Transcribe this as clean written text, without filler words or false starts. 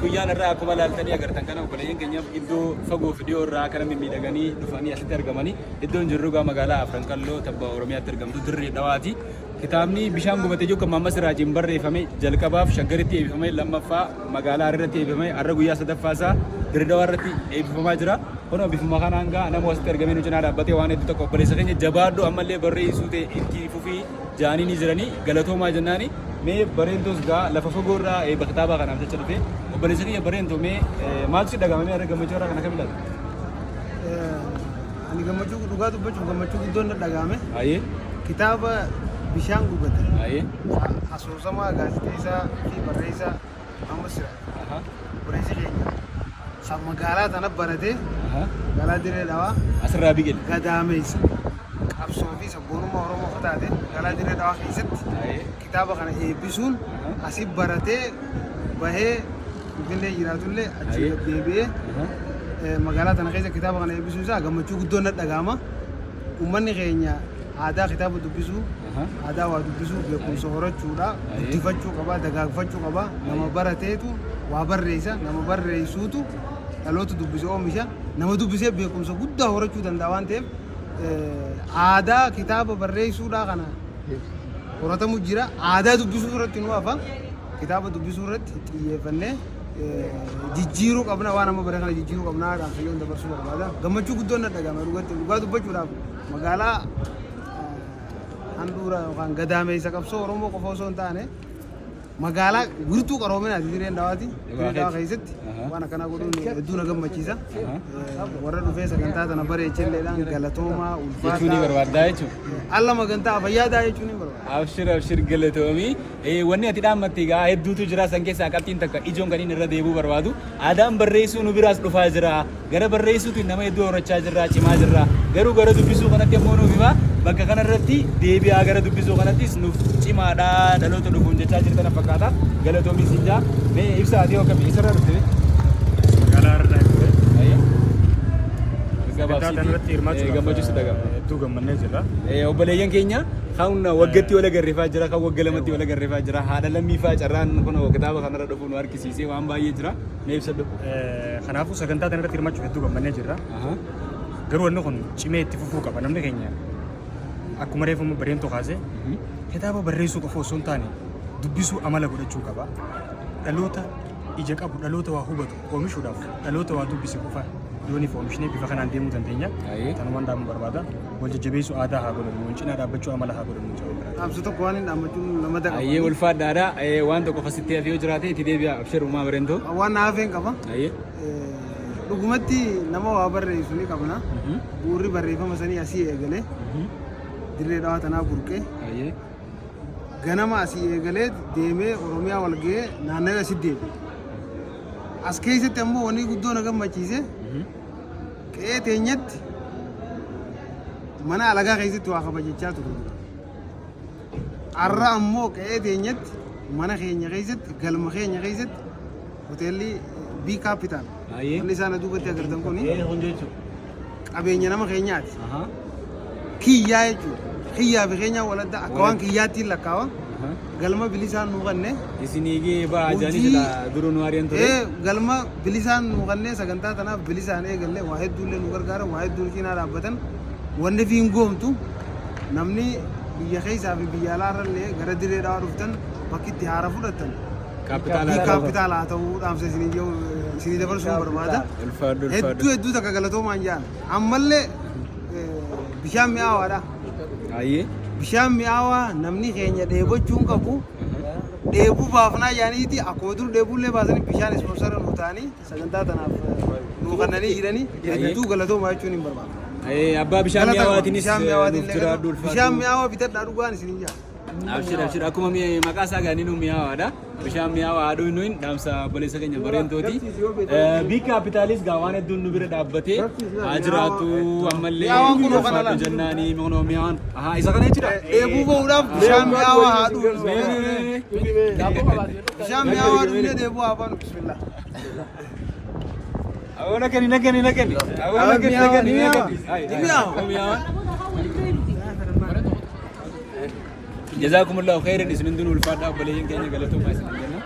Guyyaan irraa akkuma ilaaltanii agartan kana obboleeyyan keenya iddoo fagoo fi dhiyoo irraa akkana mimmiidhaganii dhufanii asitti argamanii iddoon jirru egaa magaalaa Afran Qalloo tabba Oromiyaatti argamtu Dirree Dhawaati. Kitaabni bishaan gubate jiru kan Maammas Siraajiin barreeffame jalqabaaf Shaggaritti eebbifame lammaffaa magaalaa Hararratti eebbifame har'a guyyaa sadaffaa isaa Dirree Dhawaa irratti eebbifamaa jira. Kunoo bifuma kanaan gaa nama asitti argamee nu cinaa dhaabbatee waan hedduu tokko obboleessa keenya jabaadhu ammallee barreessuu ta'e itti fufii jaanii ni jiranii galatoomaa jennaani. Mee Bareentoos gaa lafa fagoo irraa eebba kitaabaa kanaaf jecha dhufe obboleessa kiyya Bareentoo mee maaltu si dhaga'ame mee har'a gammachuu irraa kana kam ilaalta? Ani gammachuu dhugaa dubbachuuf gammachuu guddoon na dhaga'ame. Ayyee. Kitaaba bishaan gubate. Ayyee. Asoosamaa gaazexeessaa fi barreessaa Muhammad Siraaj. Obboleessi keenya kan magaalaa tana baratee magaalaa Dirree Dhawaa Asirraa biqile. Gadaameessa qabsoo fi sabboonummaa Oromoo akka taate magaalaa Dirree Dhawaa keessatti kitaaba kana eebbisuun asi baratee bahee Finfinnee jiraatullee achi gad deebi'ee magaalaa tana keessa kitaaba kana eebbisuun isaa gammachuu guddoon na dhaga'ama. Uummanni keenya aadaa kitaaba dubbisuu, aadaa waa dubbisuu, beekumsa horachuudha, guddifachuu qaba, dagaagfachuu qaba. Nama barateetu waa barreessa, nama barreessuutu dhaloota dubbise oomisha, nama dubbisee beekumsa guddaa horachuu danda'a waan ta'eef aadaa kitaaba barreessuudhaa kana horatamu jira. Aadaa dubbisuu irratti nu hafa. Kitaaba dubbisuu irratti xiyyeeffannee jijjiiruu qabna waan amma bare kana jijjiiruu qabna dhaamsa yoon dabarsuu barbaada. Gammachuu guddoon na dhagahame dhugatti dhugaa dubbachuudhaaf magaalaa handhuura yookaan gadaameessa qabsoo Oromoo qofa osoo hin taane magaalaa wirtuu qaroominaati Dirreen Dhawaati. Dirree Dhawaa keessatti waan akkanaa godhuun hedduu na gammachiisa. Warra dhufee sagantaa tana bareechelleedhaan galatoomaa Jechuu ni ulfaataa. barbaaddaa jechuudha. Alla magantaa fayyaadaa jechuun ni barbaada. Abshir abshir galatoomii. Wanni ati dhaammatte egaa hedduutu jira san keessaa qabxiin takka ijoon kan inni irra deebi'uu barbaadu aadaan barreessuu nu biraas dhufaa jira gara barreessuutiin nama hedduu horachaa jirra cimaa jirra garuu gara dubbisuu kanatti ammoo nuuf hima bakka kana irratti deebi'aa gara dubbisuu kanattis nuuf cimaadha dhaloota dhufuun jechaa jirta na fakkaata galatoomii siin jaa mee ibsa ati hoo akkamii eessarraa dhufte mee? Magaalaa Hararraa dhufe. Ayyee. Sagantaa kanarratti hirmaachuudhaaf Gammachuu si dhaga'ama. hedduu gammannee jirra. Obboleeyyan keenya Kan waggatti wal agarreefaa jira, kan wagga lamatti wal agarreefaa jira. Haadha lammiifaa carraan kun kitaaba kanarra dhufu nu harkisiisee waan baay'ee jira. Mee ibsadhu. Kanaafuu sagantaa kana irratti hirmaachuuf hedduu gammannee jirra. Garuu wanni kun cimee itti fufuu qaba. Namni keenya akkuma reefu bareentu kaase kitaaba barreessuu qofa osoo hin taane dubbisuu amala godhachuu qaba. Dhaloota ija qabu, dhaloota waa hubatu oomishuudhaaf dhaloota waa dubbise qofa yooniif oomishnee bifa kanaan deemuu dandeenya. Tanumaan dhaamuu barbaada. Wal jajjabeessuu aadaa haa godhannu, wal cinaa dhaabbachuu amala haa godhannu jedhu biraa. Dhaamsa tokko waan hin dhaammachuun nama daqa. Ayyee ulfaadhaadha. Waan tokko fasitti hafee yoo jiraate itti deebi'a. Abshir uumaa bareentoo. Waan na hafeen qaba. Ayyee. Dhugumatti nama waa barreessu ni qabna. Bu'uurri barreeffama sanii asii eegalee dirree dhawaa tanaa burqee Ayyee. ganama asii eegalee deemee Oromiyaa wal ga'ee naannawee asitti deebi'e. As keessatti ammoo wanni guddoo na gammachiise qe'ee teenyatti mana alagaa keessatti waa kabajachaa ture. Har'a ammoo qe'ee teenyatti mana keenya keessatti galma keenya keessatti hoteelli B Capital. Ayyee. Wanni isaan duubatti agartan kun Kun jechuudha. qabeenya nama keenyaati. Kiyyaa jechuudha. Kiyyaa fi keenyaa waladda akka waan kiyyaatti hin lakkaawa. Galma bilisaan nuu kanne. Isinii gee ba'a jaanii sila duruu nu ari'an ture. Ee galma bilisaan nuu kannee sagantaa tanaaf bilisaan eegalle waa hedduullee nu gargaaran waa hedduu nu cinaa dhaabbatan wanni fi hin goomtu namni biyya keessaa fi biyya alaa irrallee gara dirree dhawaa dhuftan bakki itti haara fudhattan Kaapitaala bii kaapitaala haa ta'uu dhaamsa isinii jiru isinii dabarsuun barbaada. Ulfaadhu ulfaadhu. Hedduu hedduu takka galatoomaan jaan ammallee bishaan mi'aawaadha. Ayyee. Bishaan mi'aawaa namni keenya dheebochuu hin qabu. Dheebuu baafnaa jaaniiti akkuma dur dheebuullee baasanii bishaan ispoonsara nuu ta'anii sagantaa tanaaf nuu kennanii jiranii hedduu galatoomaa jechuun hin barbaadu. Abbaa bishaan Galata qaba. mi'aawaatiinis Bishaan mi'aawaatiin nuuf jiraadhu ulfaadhu. Bishaan mi'aawaa bitadhaa dhugaan isin hin jaa. Abshir abshir akkuma maqaa isaa gaanii nu mi'aawaadha. Bishaan mi'aawaa haadhuu nuyin dhaamsa obboleessa keenya bareentooti. Big Capitalis gaa waan hedduun nu bira dhaabbatee haa jiraatu ammallee Mi'aawaan kunoo kana ulfaadhu laal. jennaanii kunoo mi'aawaan. Ahaa isa kana jechuudha. Dheebuu bahuudhaaf bishaan mi'aawaa haa dhugnu. Bishaan mi'aawaa dhugnee dheebuu haa baanu bismillah. Awwa nakani nakani nakani. Awwa nakani nakani nakani. Ni mi'aawa. Mi'aawaan. Jazaakumullahu khairan isin hundinuu ulfaadhaa obboleeyyan keenya galatoomaa isin jenna.